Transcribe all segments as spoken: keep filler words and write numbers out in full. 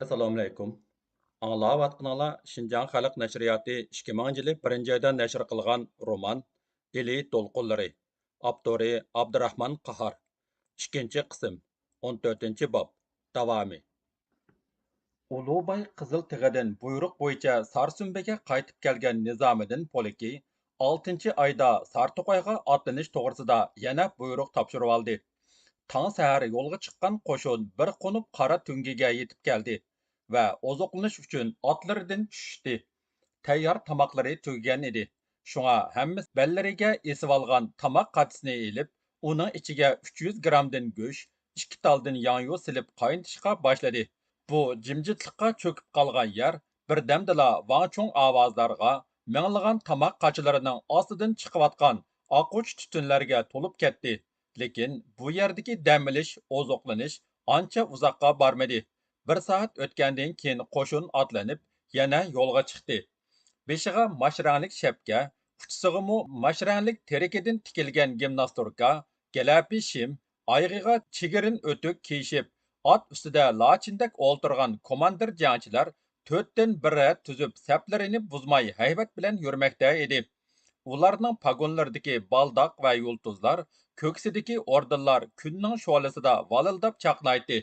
ئەسسالامۇئەلەيكۇم. ئاڭلاۋاتقىنىڭلار شىنجاڭ خەلق نەشرىياتى ئىككى مىڭىنچى يىلى بىرىنچى ئايدا نەشر قىلغان رومان ئىلى دولقۇنلىرى. ئاپتورى ئابدۇراخمان قاھار. ئىككىنچى قىسىم، ئون تۆتىنچى باب، داۋامى. ئۇلۇغباي قىزىل تېغىدىن بۇيرۇق بويىچە سارسۈمبىگە قايتىپ كەلگەن نىزامىدىن پولكى ئالتىنچى ئايدا سارتوقايغا ئاتلىنىش توغرىسىدا يەنە بۇيرۇق تاپشۇرۇۋالدى. تاڭ سەھەر يولغا چىققان قوشۇن بىر قونۇپ قارا تۈڭگىگە يېتىپ كەلدى ۋە ئوزۇقلىنىش ئۈچۈن ئاتلىرىدىن چۈشۈشتى. تەييار تاماقلىرى تۈگىگەن ئىدى. شۇڭا ھەممىسى بەللىرىگە ئېسىۋالغان تاماق قاچىسىنى ئېلىپ، ئۇنىڭ ئىچىگە ئۈچ يۈز گرامدىن گۆش، ئىككى تالدىن ياڭيۇ سېلىپ قاينىتىشقا باشلىدى. بۇ جىمجىتلىققا چۆكۈپ قالغان يەر بىردەمدىلا ۋاڭ چۇڭ ئاۋازلارغا، مىڭلىغان تاماق قاچىلىرىنىڭ ئاستىدىن چىقىۋاتقان ئاقۇچ تۈتۈنلەرگە تولۇپ كەتتى. لېكىن بۇ يەردىكى دەم ئېلىش، ئوزۇقلىنىش ئانچە ئۇزاققا بارمىدى. بىر سائەت ئۆتكەندىن كېيىن قوشۇن ئاتلىنىپ، يەنە يولغا چىقتى. بېشىغا ماش رەڭلىك شەپكە، ئۇچىسىغىمۇ ماش رەڭلىك تېرىكىدىن تىكىلگەن گىمناستوركا، گەلەپى شىم، ئايىغىغا چىگىرىن ئۆتۈك كىيىشىپ، ئات ئۈستىدە لاچىندەك ئولتۇرغان كوماندىر جەڭچىلەر تۆتتىن بىر رەت تۈزۈپ، سەپلىرىنى بۇزماي ھەيۋەت بىلەن يۈرمەكتە ئىدى. ئۇلارنىڭ پاگونلىرىدىكى بالداق ۋە يۇلتۇزلار، كۆكسىدىكى ئوردېنلار كۈننىڭ شولىسىدا ۋالىلداپ چاقنايتتى.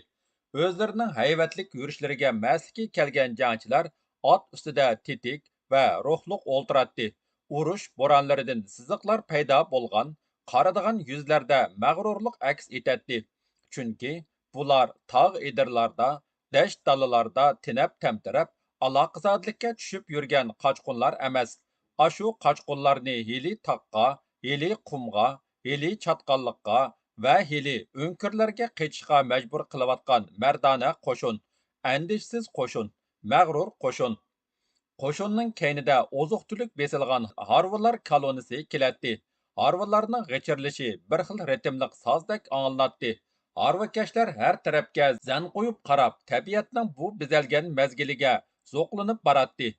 ئۆزلىرىنىڭ ھەيۋەتلىك يۈرۈشلىرىگە مەستلىكى كەلگەن جەڭچىلەر ئات ئۈستىدە تېتىك ۋە روھلۇق ئولتۇراتتى. ئۇرۇش بورانلىرىدىن سىزىقلار پەيدا بولغان، قارىدىغان يۈزلەردە مەغرۇرلۇق ئەكس ئېتەتتى. چۈنكى بۇلار تاغ ئېدىرلاردا، دەشت-دالىلاردا تېنەپ-تەمتىرەپ، ئالاقىزادىلىككە چۈشۈپ يۈرگەن قاچقۇنلار ئەمەس. ئاشۇ قاچقۇنلارنى ھېلى تاغقا، ھېلى قۇمغا، ھېلى چاتقاللىققا ۋە ھېلى ئۆڭكۈرلەرگە قېچىشقا مەجبۇر قىلىۋاتقان مەردانە قوشۇن، ئەندىشىسىز قوشۇن، مەغرۇر قوشۇن. قوشۇننىڭ كەينىدە ئوزۇق-تۈلۈك بېسىلغان ھارۋىلار كالونىسى كېلەتتى. ھارۋىلارنىڭ غىچىرلىشى بىر خىل رىتىملىق سازدەك ئاڭلىناتتى. ھارۋىكەشلەر ھەر تەرەپكە زەن قويۇپ قاراپ، تەبىئەتنىڭ بۇ بېزەلگەن مەزگىلىگە زوقلىنىپ باراتتى.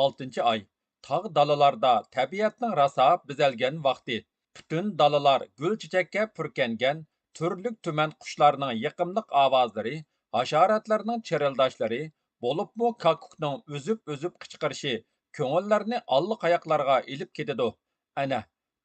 ئالتىنچى ئاي. تاغ دالىلاردا تەبىئەتنىڭ راسا بېزەلگەن ۋاقتى. پۈتۈن دالىلار گۈل-چېچەككە پۈركەنگەن، تۈرلۈك-تۈمەن قۇشلارنىڭ يېقىملىق ئاۋازلىرى، ھاشاراتلارنىڭ چىرىلداشلىرى، بولۇپمۇ كاككۇكنىڭ ئۈزۈپ-ئۈزۈپ قىچقىرىشى كۆڭۈللەرنى ئاللىقاياقلارغا ئېلىپ كېتىدۇ. ئەنە،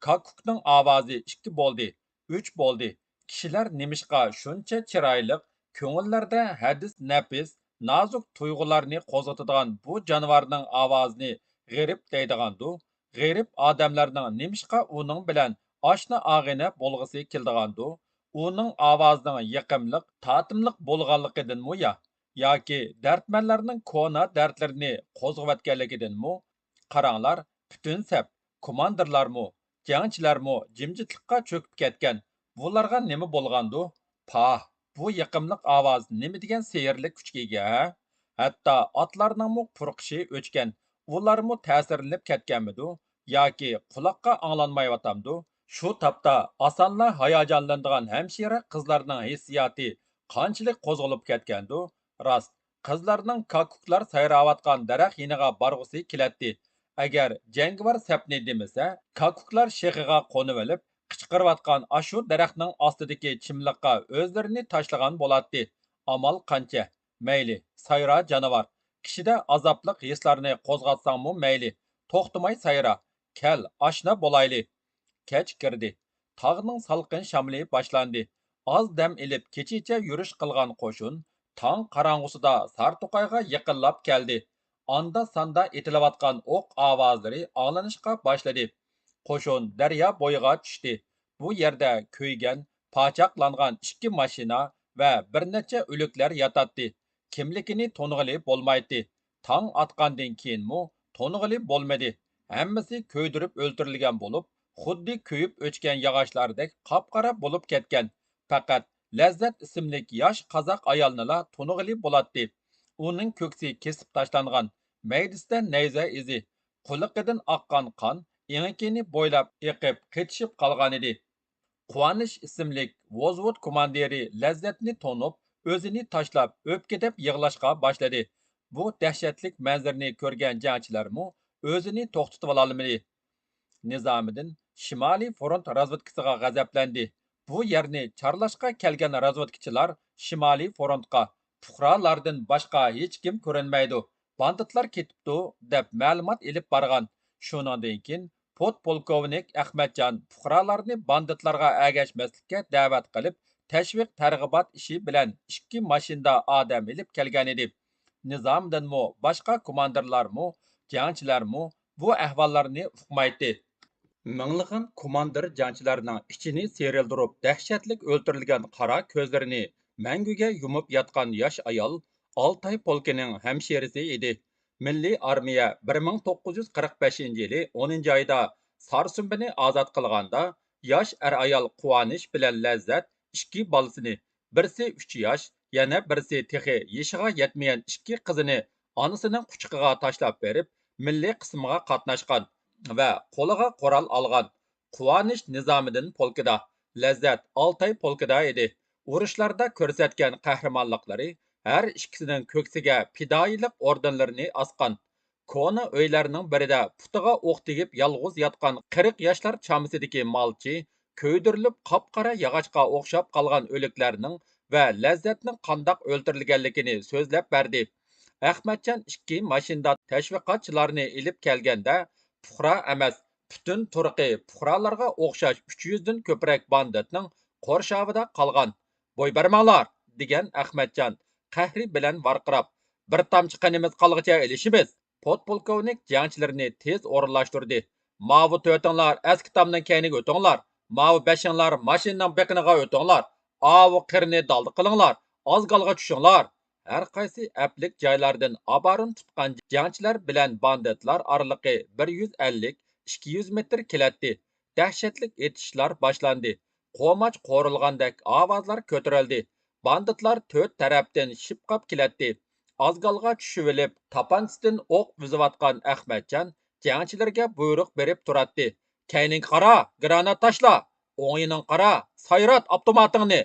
كاككۇكنىڭ ئاۋازى ئىككى بولدى، ئۈچ بولدى. كىشىلەر نېمىشقا شۇنچە چىرايلىق، كۆڭۈللەردە ھەدىس-نەپىس، نازۇك تۇيغۇلارنى قوزغىتىدىغان بۇ جانىۋارنىڭ ئاۋازىنى غېرىب دەيدىغاندۇ؟ غېرىب ئادەملەرنىڭ نېمىشقا ئۇنىڭ بىلەن ئاشنا-ئاغىنە بولغۇسى كېلىدىغاندۇ؟ ئۇنىڭ ئاۋازىنىڭ يېقىملىق، تاتىملىق بولغانلىقىدىنمۇ يا، ياكى دەردمەنلەرنىڭ كونا دەردلىرىنى قوزغىۋەتكەنلىكىدىنمۇ؟ قاراڭلار، پۈتۈن سەپ، كوماندىرلارمۇ، جەڭچىلەرمۇ جىمجىتلىققا چۆكۈپ كەتكەن. بۇلارغا نېمە بولغاندۇ؟ پاھ، بۇ يېقىملىق ئاۋاز نېمە دېگەن سېھىرلىك كۈچكە ئىگە، ھە؟ ھەتتا ئاتلارنىڭمۇ پۇرقۇشى ئۆچكەن. ئۇلارمۇ تەسىرلىنىپ كەتكەنمىدۇ ياكى قۇلاققا ئاڭلانمايۋاتامدۇ؟ شۇ تاپتا ئاسانلا ھاياجانلىنىدىغان ھەمشىرە قىزلارنىڭ ھېسسىياتى قانچىلىك قوزغىلىپ كەتكەندۇ؟ راست، قىزلارنىڭ كاككۇكلار سايراۋاتقان دەرەخ يېنىغا بارغۇسى كېلەتتى. ئەگەر جەڭگىۋار سەپنى دېمىسە، كاككۇكلار شېخىغا قونۇۋېلىپ، قىچقىرىۋاتقان ئاشۇ دەرەخنىڭ ئاستىدىكى چىملىققا ئۆزلىرىنى تاشلىغان بولاتتى. ئامال قانچە؟ مەيلى، سايرا جانىۋار. كىشىدە ئازابلىق ھېسلارنى قوزغاتساڭمۇ مەيلى، توختىماي سايرا. كەل، ئاشنا بولايلى. كەچ كىردى. تاغنىڭ سالقىن شامىلى باشلاندى. ئاز دەم ئېلىپ كېچىچە يۈرۈش قىلغان قوشۇن تاڭ قاراڭغۇسىدا سارتوقايغا يېقىنلاپ كەلدى. ئاندا-ساندا ئېتىلىۋاتقان ئوق ئاۋازلىرى ئاڭلىنىشقا باشلىدى. قوشۇن دەريا بويىغا چۈشتى. بۇ يەردە كۆيگەن، پاچاقلانغان ئىككى ماشىنا ۋە بىر نەچچە ئۆلۈكلەر ياتاتتى. كىملىكىنى تونۇغىلى بولمايتتى. تاڭ ئاتقاندىن كېيىنمۇ تونۇغىلى بولمىدى. ھەممىسى كۆيدۈرۈپ ئۆلتۈرۈلگەن بولۇپ، خۇددى كۆيۈپ ئۆچكەن ياغاچلاردەك قاپقارا بولۇپ كەتكەن. پەقەت لەززەت ئىسىملىك ياش قازاق ئايالنىلا تونۇغىلى بولاتتى. ئۇنىڭ كۆكسى كېسىپ تاشلانغان، مەيدىسىدە نەيزە ئىزى، قۇلىقىدىن ئاققان قان ئېڭىكىنى بويلاپ ئېقىپ قېتىشىپ قالغانىدى. قۇۋانىش ئىسىملىك ۋوزۋود كوماندىرى لەززەتنى تونۇپ، ئۆزىنى تاشلاپ، ئۆپكە دەپ يىغلاشقا باشلىدى. بۇ دەھشەتلىك مەنزىرىنى كۆرگەن جەڭچىلەرمۇ ئۆزىنى توختىتىۋالالمىدى. نىزامىدىن شىمالىي فرونت رازۋېدكىسىغا غەزەپلەندى. بۇ يەرنى چارلاشقا كەلگەن رازۋېدكىچىلار شىمالىي فرونتقا، پۇقرالاردىن باشقا ھېچكىم كۆرۈنمەيدۇ. باندىتلار كېتىپتۇ، دەپ مەلۇمات ئېلىپ بارغان. شۇنىڭدىن كېيىن پودپولكوۋنىك ئەخمەتجان پۇقرالارنى باندىتلارغا ئەگەشمەسلىككە دەۋەت قىلىپ، تەشۋىق تەرغىبات ئىشى بىلەن ئىككى ماشىنىدا ئادەم ئېلىپ كەلگەنىدى. نىزامىدىنمۇ باشقا كوماندىرلارمۇ، جەڭچىلەرمۇ بۇ ئەھۋاللارنى ئۇقمايتتى. مىڭلىغان كوماندىر جەڭچىلەرنىڭ ئىچىنى سىيرىلدۇرۇپ، دەھشەتلىك ئۆلتۈرۈلگەن قارا كۆزلىرىنى مەڭگۈگە يۇمۇپ ياتقان ياش ئايال ئالتاي پولكىنىڭ ھەمشىرىسى ئىدى. مىللىي ئارمىيە بىر مىڭ توققۇز يۈز قىرىق بەشىنچى يىلى ئونىنچى ئايدا سارسۇمبىنى ئازاد قىلغاندا، ياش ئەر-ئايال قۇۋانىش بىلەن لەززەت ئىككى بالىسىنى، بىرسى ئۈچ ياش، يەنە بىرسى تېخى يېشىغا يەتمىگەن ئىككى قىزىنى ئانىسىنىڭ قۇچىقىغا تاشلاپ بېرىپ، مىللىي قىسىمغا قاتناشقان ۋە قولىغا قورال ئالغان. قۇۋانىش نىزامىدىن پولكىدا، لەززەت ئالتاي پولكىدا ئىدى. ئۇرۇشلاردا كۆرسەتكەن قەھرىمانلىقلىرى ھەر ئىككىسىنىڭ كۆكسىگە پىدائىيلىق ئوردېنلىرىنى ئاسقان. كونا ئۆيلەرنىڭ بىرىدە پۇتىغا ئوق تېگىپ يالغۇز ياتقان قىرىق ياشلار چامىسىدىكى مالچى كۆيدۈرۈلۈپ قاپقارا ياغاچقا ئوخشاپ قالغان ئۆلۈكلەرنىڭ ۋە لەززەتنىڭ قانداق ئۆلتۈرۈلگەنلىكىنى سۆزلەپ بەردى. ئەخمەتجان ئىككى ماشىنىدا تەشۋىقاتچىلارنى ئېلىپ كەلگەندە، پۇقرا ئەمەس، پۈتۈن تۇرقى پۇقرالارغا ئوخشاش ئۈچ يۈزدىن كۆپرەك باندىتنىڭ قورشاۋىدا قالغان. «بوي بەرمەڭلار!» دېگەن ئەخمەتجان قەھرى بىلەن ۋارقىراپ، «بىر تامچە قېنىمىز قالغىچە ئېلىشىمىز!» پودپولكوۋنىك جەڭچىلىرىنى تېز ئورۇنلاشتۇردى. «ماۋۇ تۆتىڭلار ئەسكى تامنىڭ كەينىگە ئۆتۈڭلار! ماۋۇ بەشىڭلار ماشىنىنىڭ بېقىنىغا ئۆتۈڭلار! ئاۋۇ قىرنى دالدا قىلىڭلار! ئازگالغا چۈشۈڭلار!» ھەرقايسى ئەپلىك جايلاردىن ئابارۇن تۇتقان جەڭچىلەر بىلەن باندىتلار ئارىلىقى بىر يۈز ئەللىك، ئىككى يۈز مېتىر كېلەتتى. دەھشەتلىك ئېتىشىشلار باشلاندى. قوماچ قورۇلغاندەك ئاۋازلار كۆتۈرۈلدى. باندىتلار تۆت تەرەپتىن شىپقاپ كېلەتتى. ئازگالغا چۈشۈۋېلىپ، تاپانچىسىدىن ئوق ئۈزۈۋاتقان ئەخمەتجان جەڭچىلەرگە بۇيرۇق بېرىپ تۇراتتى. «كەينىڭگە قارا، گرانات تاشلا! ئوڭ يېنىڭغا قارا، سايرات ئاپتوماتىڭنى!»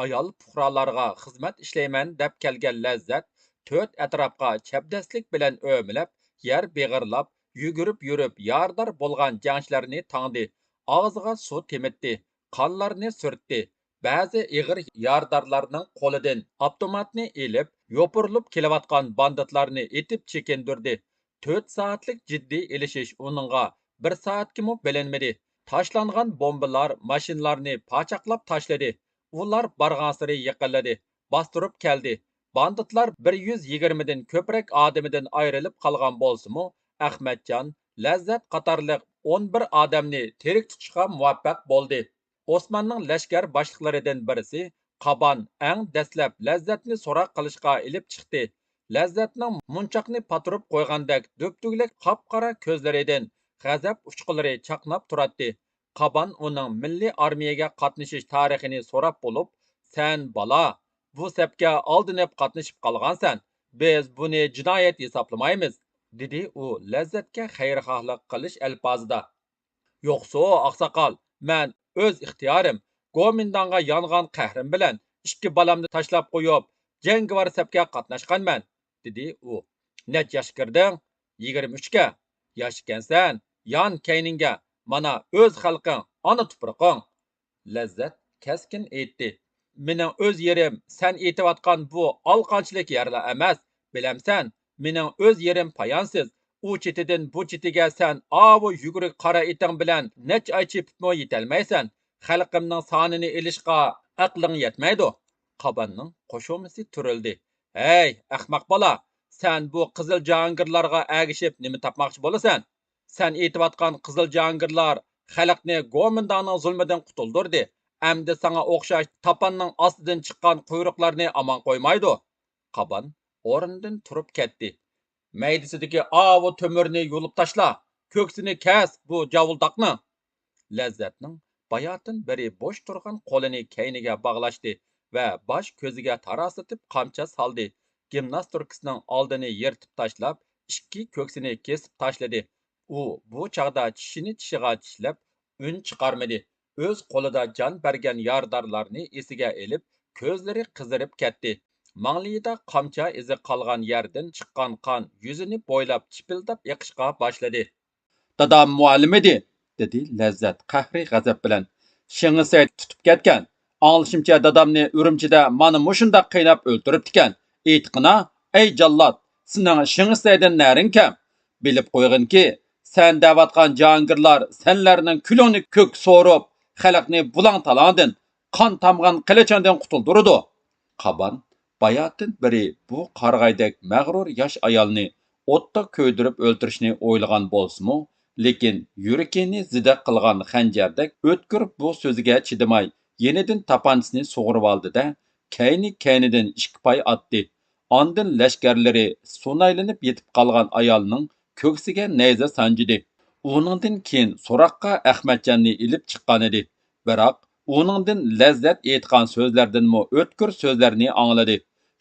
ئايال پۇقرالارغا خىزمەت ئىشلەيمەن دەپ كەلگەن لەززەت تۆت ئەتراپقا چەبدەسلىك بىلەن ئۆمىلەپ، يەر بېغىرلاپ، يۈگۈرۈپ يۈرۈپ يارىدار بولغان جەڭچىلەرنى تاڭدى، ئاغزىغا سۇ تېمىتتى، قانلارنى سۈرتتى. بەزى ئېغىر يارىدارلارنىڭ قولىدىن ئاپتوماتنى ئېلىپ، يوپۇرۇلۇپ كېلىۋاتقان باندىتلارنى ئېتىپ چېكىندۈردى. تۆت سائەتلىك جىددىي ئېلىشىش ئۇنىڭغا بىر سائەتكىمۇ بىلىنمىدى. تاشلانغان بومبىلار ماشىنىلارنى پاچاقلاپ تاشلىدى. ئۇلار بارغانسېرى يېقىنلىدى، باستۇرۇپ كەلدى. باندىتلار بىر يۈز يىگىرمىدىن كۆپرەك ئادىمىدىن ئايرىلىپ قالغان بولسىمۇ، ئەخمەتجان، لەززەت قاتارلىق ئون بىر ئادەمنى تىرىك تۇتۇشقا مۇۋەپپەق بولدى. ئوسماننىڭ لەشكەر باشلىقلىرىدىن بىرسى قابان ئەڭ دەسلەپ لەززەتنى سوراق قىلىشقا ئېلىپ چىقتى. لەززەتنىڭ مونچاقنى پاتۇرۇپ قويغاندەك دۈپدۈگىلىك قاپقارا كۆزلىرىدىن غەزەپ ئۇچقۇنلىرى چاقناپ تۇراتتى. قابان ئۇنىڭ مىللىي ئارمىيەگە قاتنىشىش تارىخىنى سوراپ بولۇپ، «سەن بالا، بۇ سەپكە ئالدىنىپ قاتنىشىپ قالغانسەن، بىز بۇنى جىنايەت ھېسابلىمايمىز» دېدى ئۇ لەززەتكە خەيرىخاھلىق قىلىش ئەلپازىدا. «يوقسۇ، ئاقساقال، مەن ئۆز ئىختىيارىم، گومىنداڭغا يانغان قەھرىم بىلەن ئىككى بالامنى تاشلاپ قويۇپ، جەڭگىۋار سەپكە قاتناشقانمەن» دېدى ئۇ. «نەچچە ياشقا كىردىڭ؟» «يىگىرمە ئۈچكە.» «ياش ئىكەنسەن، يان كەينىڭگە، مانا ئۆز خەلقىڭ، ئانا تۇپرىقىڭ.» لەززەت كەسكىن ئېيتتى. «مېنىڭ ئۆز يېرىم سەن ئېيتىۋاتقان بۇ ئالىقانچىلىك يەرلەر ئەمەس، بىلەمسەن، مېنىڭ ئۆز يېرىم پايانسىز، ئۇ چېتىدىن بۇ چېتىگە سەن ئاۋۇ يۈگۈرۈك قارا ئېتىڭ بىلەن نەچچە ئاي چېپىپمۇ يېتەلمەيسەن، خەلقىمنىڭ سانىنى ئېلىشقا ئەقلىڭ يەتمەيدۇ.» قاباننىڭ قوشۇمىسى تۈرۈلدى. «ھەي، ئەخمەق بالا، سەن بۇ قىزىل جاھانگىرلارغا ئەگىشىپ نېمە تاپماقچى بولىسەن؟ سەن ئېيتىۋاتقان قىزىل جاھانگىرلار خەلقنى گومىنداڭنىڭ زۇلمىدىن قۇتۇلدۇردى. ئەمدى ساڭا ئوخشاش تاپاننىڭ ئاستىدىن چىققان قۇيرۇقلارنى ئامان قويمايدۇ.» قابان ئورنىدىن تۇرۇپ كەتتى. «مەيدىسىدىكى ئاۋۇ تۆمۈرنى يۇلۇپ تاشلا، كۆكسىنى كەس بۇ جاۋۇلداقنىڭ.» لەززەتنىڭ باياتىن بېرى بوش تۇرغان قولىنى كەينىگە باغلاشتى ۋە باش كۆزىگە تاراسلىتىپ قامچا سالدى. گىمناستوركىسىنىڭ ئالدىنى يىرتىپ تاشلاپ، ئىككى كۆكسىنى كېسىپ تاشلىدى. ئۇ بۇ چاغدا چىشىنى چىشىغا چىشلەپ، ئۈن چىقارمىدى. ئۆز قولىدا جان بەرگەن يارىدارلارنى ئېسىگە ئېلىپ، كۆزلىرى قىزىرىپ كەتتى. ماڭلىيىدا قامچا ئىزى قالغان يەردىن چىققان قان يۈزىنى بويلاپ چىپىلداپ ئېقىشقا باشلىدى. «دادام مۇئەللىم ئىدى»، دېدى لەززەت قەھرىي غەزەپ بىلەن. «شېڭ سەي تۇتۇپ كەتكەن. ئاڭلىشىمچە، دادامنى ئۈرۈمچىدە مانا مۇشۇنداق قىيناپ ئۆلتۈرۈپتىكەن. ئېيتقىنا، ئەي جاللات، سېنىڭ شېڭ ئىسەيدىن نەرىڭ كەم؟ بىلىپ قويغىنكى، سەن دەۋاتقان جاھانگىرلار سەنلەرنىڭ كۈلۈڭنى كۆككە سورۇپ، خەلقنى بۇلاڭ-تالاڭدىن، قان تامغان قىلىچىڭدىن قۇتۇلدۇرىدۇ. قابان باياتىن بېرى بۇ قارىغايدەك مەغرۇر ياش ئايالنى ئوتتا كۆيدۈرۈپ ئۆلتۈرۈشنى ئويلىغان بولسىمۇ، لېكىن يۈرىكىنى زىدە قىلغان خەنجەردەك ئۆتكۈر بۇ سۆزىگە چىدىماي، يېنىدىن تاپانچىسىنى سۇغۇرۇۋالدى-دە، كەينى-كەينىدىن ئىككى پاي ئاتتى. ئاندىن لەشكەرلىرى سۇنايلىنىپ يېتىپ قالغان ئايالنىڭ كۆكسىگە نەيزە سانجىدى. ئۇنىڭدىن كېيىن سوراققا ئەخمەتجاننى ئېلىپ چىققانىدى. بىراق ئۇنىڭدىن لەززەت ئېيتقان سۆزلەردىنمۇ ئۆتكۈر سۆزلەرنى ئاڭلىدى.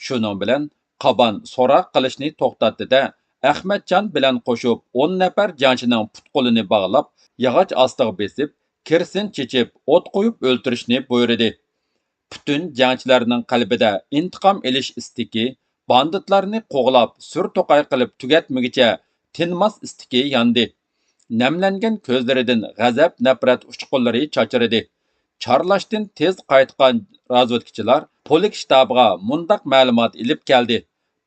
شۇنىڭ بىلەن قابان سوراق قىلىشنى توختاتتى-دە، ئەخمەتجان بىلەن قوشۇپ ئون نەپەر جەڭچىنىڭ پۇت-قولىنى باغلاپ، ياغاچ ئاستىغا بېسىپ، كېرسىن چېچىپ، ئوت قويۇپ ئۆلتۈرۈشنى بۇيرۇدى. پۈتۈن جەڭچىلەرنىڭ قەلبىدە ئىنتىقام ئېلىش ئىستىكى، باندىتلارنى قوغلاپ، سۈر-توقاي قىلىپ تۈگەتمىگۈچە تىنماس ئىستىكى ياندى. نەملەنگەن كۆزلىرىدىن غەزەپ-نەپرەت ئۇچقۇنلىرى چاچرىدى. چارلاشتىن تېز قايتقان رازۋېدكىچىلار پولك شتابىغا مۇنداق مەلۇمات ئېلىپ كەلدى: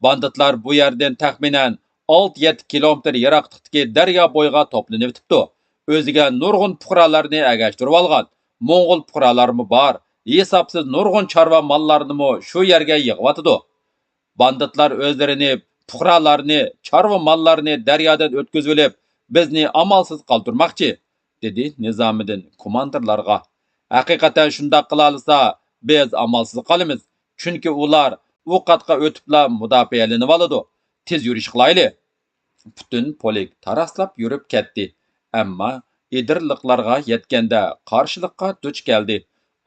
باندىتلار بۇ يەردىن تەخمىنەن ئالتە-يەتتە كىلومېتىر يىراقلىقتىكى دەريا بويىغا توپلىنىۋېتىپتۇ. ئۆزىگە نۇرغۇن پۇقرالارنى ئەگەشتۈرۈۋالغان، موڭغۇل پۇقرالارمۇ بار، ھېسابسىز نۇرغۇن چارۋا ماللارنىمۇ شۇ يەرگە يىغىۋاتىدۇ. باندىتلار ئۆزلىرىنى، پۇقرالارنى، چارۋا ماللارنى دەريادىن ئۆتكۈزۈۋېلىپ، بىزنى ئامالسىز قالدۇرماقچى، دېدى نىزامىدىن كوماندىرلارغا. ھەقىقەتەن شۇنداق قىلالىسا، بىز ئامالسىز قالىمىز، چۈنكى ئۇلار ئۇ قاتقا ئۆتۈپلا مۇداپىئەلىنىۋالىدۇ. تېز يۈرۈش قىلايلى. پۈتۈن پولك تاراسلاپ يۈرۈپ كەتتى. ئەمما ئېدىرلىقلارغا يەتكەندە قارشىلىققا دۇچ كەلدى.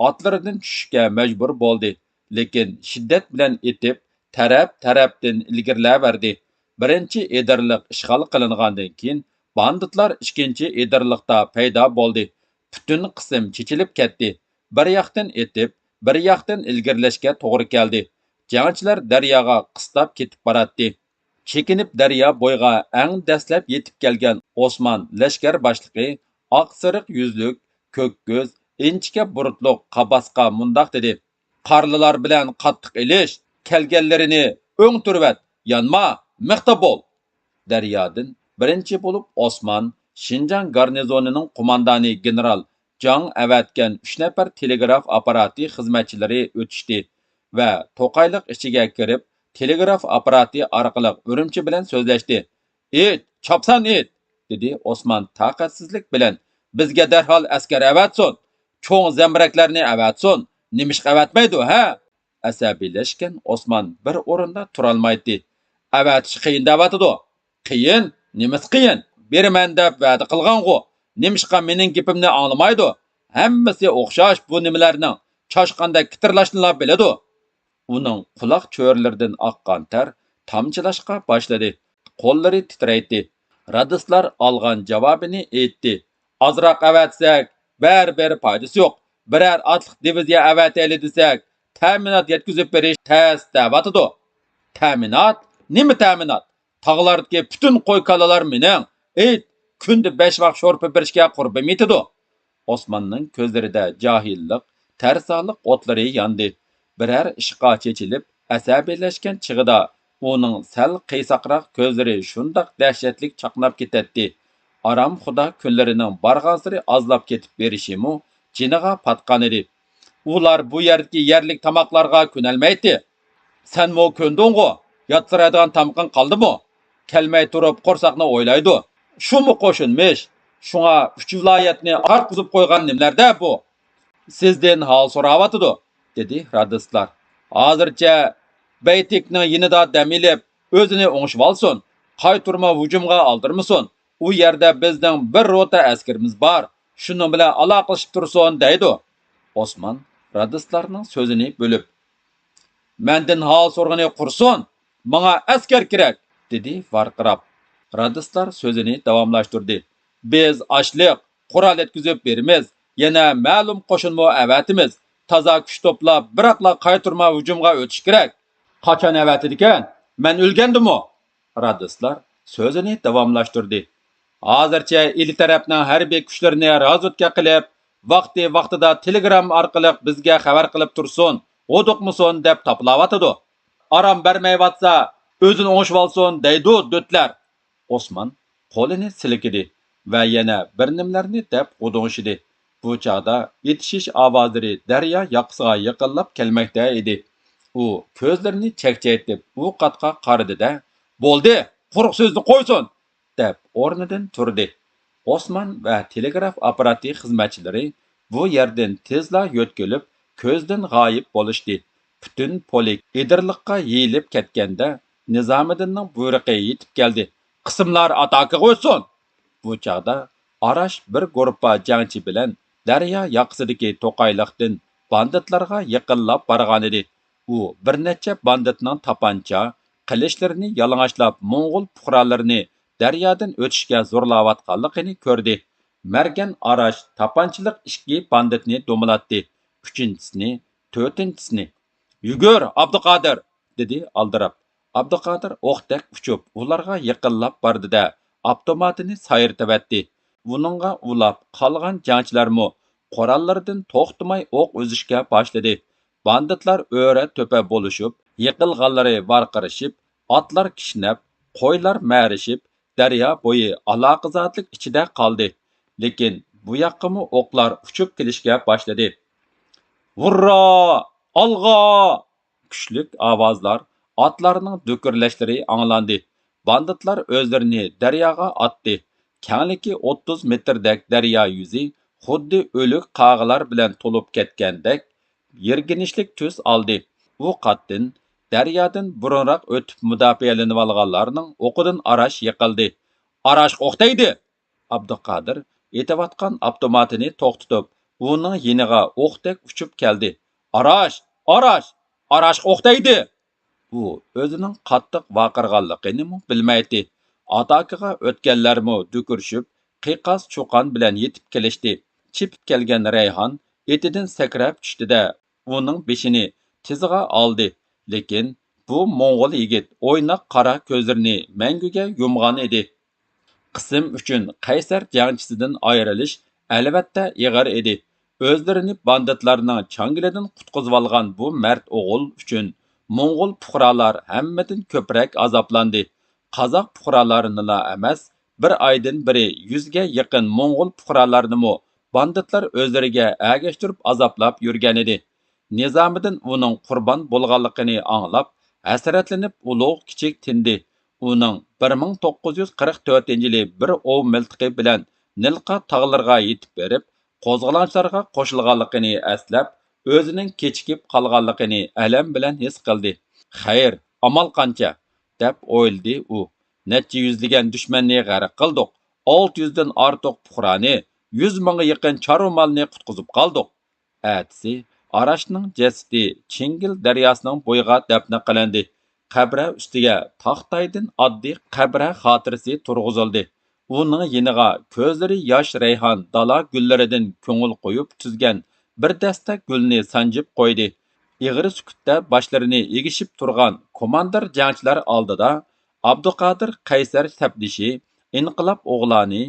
ئاتلىرىدىن چۈشۈشكە مەجبۇر بولدى. لېكىن شىددەت بىلەن ئېتىپ، تەرەپ-تەرەپتىن ئىلگىرىلەۋەردى. بىرىنچى ئېدىرلىق ئىشغال قىلىنغاندىن كېيىن، باندىتلار ئىككىنچى ئېدىرلىقتا پەيدا بولدى. پۈتۈن قىسىم چېچىلىپ كەتتى. بىر ياقتىن ئېتىپ، بىر ياقتىن ئىلگىرىلەشكە توغرا كەلدى. جەڭچىلەر دەرياغا قىستاپ كېتىپ باراتتى. چېكىنىپ دەريا بويىغا ئەڭ دەسلەپ يېتىپ كەلگەن ئوسمان لەشكەر باشلىقى، ئاق سېرىق يۈزلۈك، كۆك كۆز، ئىنچىكە بۇرۇتلۇق قاباسقا مۇنداق دېدى: قارلىلار بىلەن قاتتىق ئېلىش، كەلگەنلىرىنى ئۆڭ تۈرۈۋەت، يانما، مىختا بول! دەريادىن بىرىنچى بولۇپ ئوسمان، شىنجاڭ گارنىزونىنىڭ قوماندانى گېنېرال جاڭ ئەۋەتكەن ئۈچ نەپەر تېلېگراف ئاپپاراتى خىزمەتچىلىرى ئۆتۈشتى ۋە توقايلىق ئىچىگە كىرىپ، تېلېگراف ئاپپاراتى ئارقىلىق ئۈرۈمچى بىلەن سۆزلەشتى. ئېيت، چاپسان ئېيت! دېدى ئوسمان تاقەتسىزلىك بىلەن. بىزگە دەرھال ئەسكەر ئەۋەتسۇن! چوڭ زەمبىرەكلەرنى ئەۋەتسۇن! نېمىشقا ئەۋەتمەيدۇ، ھە؟ ئەسەبىيلەشكەن ئوسمان بىر ئورۇندا تۇرالمايتتى. ئەۋەتىش قىيىن دەۋاتىدۇ. قىيىن؟ نېمىسى قىيىن؟ بېرىمەن دەپ ۋەدە قىلغانغۇ. نېمىشقا مېنىڭ گېپىمنى ئاڭلىمايدۇ؟ ھەممىسى ئوخشاش بۇ نېمىلەرنىڭ، چاشقاندەك كىتىرلاشنىلا بىلىدۇ. ئۇنىڭ قۇلاق چۆرىلىرىدىن ئاققان تەر تامچىلاشقا باشلىدى. قوللىرى تىترەيتتى. رادىستلار ئالغان جاۋابىنى ئېيتتى. ئازراق ئەۋەتسەك، بەرىبىر پايدىسى يوق. بىرەر ئاتلىق دىۋىزىيە ئەۋەتەيلى دېسەك، تەمىنات يەتكۈزۈپ بېرىش تەس دەۋاتىدۇ. تەمىنات؟ نېمە تەمىنات؟ تاغلاردىكى پۈتۈن قوي-كالىلار مېنىڭ. ئېيت، كۈندە بەش ۋاق شورپا بېرىشكە قۇربۇم يېتىدۇ. ئوسماننىڭ كۆزلىرىدە جاھىللىق، تەرسالىق ئوتلىرى ياندى. بىرەر ئىشقا چېچىلىپ، ئەسەبىيلەشكەن چېغىدا ئۇنىڭ سەل قىيساقراق كۆزلىرى شۇنداق دەھشەتلىك چاقناپ كېتەتتى. ئارام خۇدا كۈنلىرىنىڭ بارغانسېرى ئازلاپ كېتىپ بېرىشىمۇ جېنىغا پاتقانىدى. ئۇلار بۇ يەردىكى يەرلىك تاماقلارغا كۆنەلمەيتتى. سەنمۇ كۆندۈڭغۇ؟ ياتسىرايدىغان تامىقىڭ قالدىمۇ؟ كەلمەي تۇرۇپ قورساقنى ئويلايدۇ. شۇمۇ قوشۇنمىش؟ شۇڭا ئۈچ ۋىلايەتنى قارتقۇزۇپ قويغان نېمىلەردە بۇ؟ سىزدىن ھال سوراۋاتىدۇ، دېدى رادىستلار. ھازىرچە بەيتىكنىڭ يېنىدا دەم ئېلىپ، ئۆزىنى ئوڭشىۋالسۇن، قايتۇرما ھۇجۇمغا ئالدىرىمىسۇن. ئۇ يەردە بىزنىڭ بىر روتا ئەسكىرىمىز بار، شۇنىڭ بىلەن ئالاقىلىشىپ تۇرسۇن، دەيدۇ. ئوسمان رادىستلارنىڭ سۆزىنى بۆلۈپ، مەندىن ھال سورىغىنى قۇرسۇن، ماڭا ئەسكەر كېرەك، دېدى ۋارقىراپ. رادىستلار سۆزىنى داۋاملاشتۇردى. بىز ئاشلىق، قورال يەتكۈزۈپ بېرىمىز، يەنە مەلۇم قوشۇنمۇ ئەۋەتىمىز. تازا كۈچ توپلاپ، بىراقلا قايتۇرما ھۇجۇمغا ئۆتۈش كېرەك. قاچان ئەۋەتىدىكەن؟ مەن ئۆلگەندىمۇ؟ رادىستلار سۆزىنى داۋاملاشتۇردى. ھازىرچە ئىلى تەرەپنىڭ ھەربىي كۈچلىرىنى رازۋېدكا قىلىپ، ۋاقتى ۋاقتىدا تېلېگرامما ئارقىلىق بىزگە خەۋەر قىلىپ تۇرسۇن، ھودۇقمىسۇن دەپ تاپىلاۋاتىدۇ. ئارام بەرمەيۋاتسا، ئۆزىنى ئوڭشىۋالسۇن دەيدۇ دۆتلەر. ئوسمان قولىنى سىلكىدى ۋە يەنە بىر نېمىلەرنى دەپ غودۇڭشىدى. بۇ چاغدا ئېتىشىش ئاۋازلىرى دەريا ياقىسىغا يېقىنلاپ كەلمەكتە ئىدى. ئۇ كۆزلىرىنى چەكچەيتىپ ئۇ قاتقا قارىدى-دە، بولدى، قۇرۇق سۆزنى قويسۇن! دەپ ئورنىدىن تۇردى. ئوسمان ۋە تېلېگراف ئاپپاراتى خىزمەتچىلىرى بۇ يەردىن تېزلا يۆتكىلىپ، كۆزدىن غايىب بولۇشتى. پۈتۈن پولك ئېدىرلىققا يېيىلىپ كەتكەندە، نىزامىدىننىڭ بۇيرۇقى يېتىپ كەلدى، قىسىملار ئاتاكىغا ئۆتسۇن! بۇ چاغدا ئاراش بىر گۇرۇپپا جەڭچى بىلەن دەريا ياقىسىدىكى توقايلىقتىن باندىتلارغا يېقىنلاپ بارغانىدى. ئۇ بىر نەچچە باندىتنىڭ تاپانچا، قىلىچلىرىنى يالىڭاچلاپ موڭغۇل پۇقرالىرىنى دەريادىن ئۆتۈشكە زورلاۋاتقانلىقىنى كۆردى. مەرگەن ئاراش تاپانچىلىق ئىككى باندىتنى دومىلاتتى. ئۈچىنچىسىنى، تۆتىنچىسىنى. يۈگۈر، ئابدۇقادىر! دېدى ئالدىراپ. ئابدۇقادىر ئوقتەك ئۇچۇپ ئۇلارغا يېقىنلاپ باردى-دە، ئاپتوماتىنى سايرىتىۋەتتى. ئۇنىڭغا ئۇلاپ قالغان جەڭچىلەرمۇ قوراللىرىدىن توختىماي ئوق ئۈزۈشكە باشلىدى. باندىتلار ئۆرە تۆپە بولۇشۇپ، يىقىلغانلىرى ۋارقىرىشىپ، ئاتلار كىشنەپ، قويلار مەرىشىپ، دەريا بويى ئالاقىزادىلىك ئىچىدە قالدى. لېكىن بۇ ياققىمۇ ئوقلار ئۇچۇپ كېلىشكە باشلىدى. ھۇررا! ئالغا! كۈچلۈك ئاۋازلار، ئاتلارنىڭ دۈكۈرلەشلىرى ئاڭلاندى. باندىتلار ئۆزلىرىنى دەرياغا ئاتتى. كەڭلىكى ئوتتۇز مېتىردەك دەريا يۈزى خۇددى ئۆلۈك قاغىلار بىلەن تولۇپ كەتكەندەك يىرگىنچلىك تۈس ئالدى. ئۇ قاتتىن دەريادىن بۇرۇنراق ئۆتۈپ مۇداپىئەلىنىۋالغانلارنىڭ ئوقىدىن ئاراش يىقىلدى. ئاراشقا ئوق تەگدى! ئابدۇقادىر ئېتىۋاتقان ئاپتوماتىنى توختىتىپ، ئۇنىڭ يېنىغا ئوقتەك ئۇچۇپ كەلدى. ئاراش! ئاراش! ئاراشقا ئوق تەگدى! ئۇ ئۆزىنىڭ قاتتىق ۋارقىرىغانلىقىنىمۇ بىلمەيتتى. ئاتاكىغا ئۆتكەنلەرمۇ دۈكۈرۈشۈپ، قىيقاس-چۇقان بىلەن يېتىپ كېلىشتى. چېپىپ كەلگەن رەيھان ئېتىدىن سەكرەپ چۈشتى-دە، ئۇنىڭ بېشىنى تىزىغا ئالدى. لېكىن بۇ موڭغۇل يىگىت ئويناق قارا كۆزلىرىنى مەڭگۈگە يۇمغان ئىدى. قىسىم ئۈچۈن قەيسەر جەڭچىسىدىن ئايرىلىش ئەلۋەتتە ئېغىر ئىدى. ئۆزلىرىنى باندىتلارنىڭ چاڭگىلىدىن قۇتقۇزۇۋالغان بۇ مەرد ئوغۇل ئۈچۈن موڭغۇل پۇقرالار ھەممىدىن كۆپرەك ئازابلاندى. قازاق پۇقرالارىنىلا ئەمەس، بىر ئايدىن بېرى يۈزگە يېقىن موڭغۇل پۇقرالارنىمۇ باندىتلار ئۆزلىرىگە ئەگەشتۈرۈپ ئازابلاپ يۈرگەنىدى. نىزامىدىن ئۇنىڭ قۇربان بولغانلىقىنى ئاڭلاپ، ھەسرەتلىنىپ ئۇلۇغ كىچىك تىندى. ئۇنىڭ بىر مىڭ توققۇز يۈز قىرىق تۆتىنچى يىلى بىر ئوۋ مىلتىقى بىلەن نىلقا تاغلىرىغا يېتىپ بېرىپ، قوزغىلاڭچىلارغا قوشۇلغانلىقىنى ئەسلەپ، ئۆزىنىڭ كېچىكىپ قالغانلىقىنى ئەلەم بىلەن ھېس قىلدى. خەير، ئامال قانچە؟ دەپ ئويلىدى ئۇ. نەچچە يۈزلىگەن دۈشمەننى غەرق قىلدۇق، ئالتە يۈزدىن ئارتۇق پۇقرانى، يۈز مىڭغا يېقىن چارۋا مالنى قۇتقۇزۇپ قالدۇق. ئەتىسى ئاراشنىڭ جەسىتى چىڭگىل دەرياسىنىڭ بويىغا دەپنە قىلىندى. قەبرە ئۈستىگە تاختايدىن ئاددىي قەبرە خاتىرىسى تۇرغۇزۇلدى. ئۇنىڭ يېنىغا كۆزلىرى ياش رەيھان دالا گۈللىرىدىن كۆڭۈل قويۇپ تۈزگەن بىر دەستە گۈلنى سانجىپ قويدى. ئېغىر سۈكۈتتە باشلىرىنى ئېگىشىپ تۇرغان كوماندىر جەڭچىلەر ئالدىدا ئابدۇقادىر قەيسەر سەپدىشى، ئىنقىلاب ئوغلانى،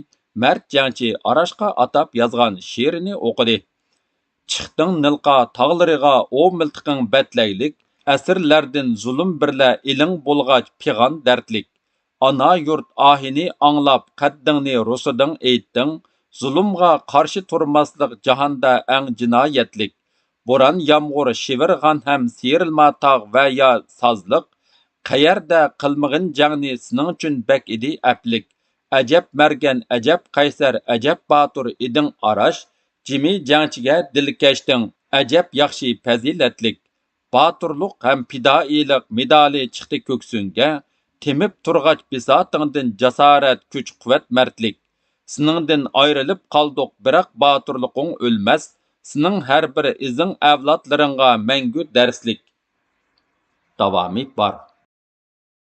مەرد جەڭچى ئاراشقا ئاتاپ يازغان شېئىرىنى ئوقۇدى. چىقتىڭ نىلقا تاغلىرىغا ئوۋ مىلتىقىڭ بەتلەيلىك، ئەسىرلەردىن زۇلۇم بىرلە ئېلىڭ بولغاچ پىغان دەردلىك. ئانا يۇرت ئاھىنى ئاڭلاپ قەددىڭنى رۇسۇدۇڭ ئېيتتىڭ، زۇلۇمغا قارشى تۇرماسلىق جاھاندا ئەڭ جىنايەتلىك. بوران يامغۇر شىۋىرغان ھەم سىيرىلما تاغ ۋە يا سازلىق، قەيەردە قىلمىغىن جەڭنى سېنىڭ ئۈچۈن بەك ئىدى ئەپلىك. ئەجەب مەرگەن، ئەجەب قەيسەر، ئەجەب باتۇر ئىدىڭ ئاراش، جىمى جەڭچىگە دىلكەشتىڭ، ئەجەب ياخشى پەزىلەتلىك. باتۇرلۇق ھەم پىدائىيلىق مېدالى چىقتى كۆكسۈڭگە، تېمىپ تۇرغاچ بىساتىڭدىن جاسارەت، كۈچ، قۇۋۋەت، مەردلىك. سېنىڭدىن ئايرىلىپ قالدۇق، بىراق باتۇرلۇقۇڭ ئۆلمەس، سېنىڭ ھەر بىر ئىزىڭ ئەۋلادلىرىڭغا مەڭگۈ دەرسلىك. داۋامى بار.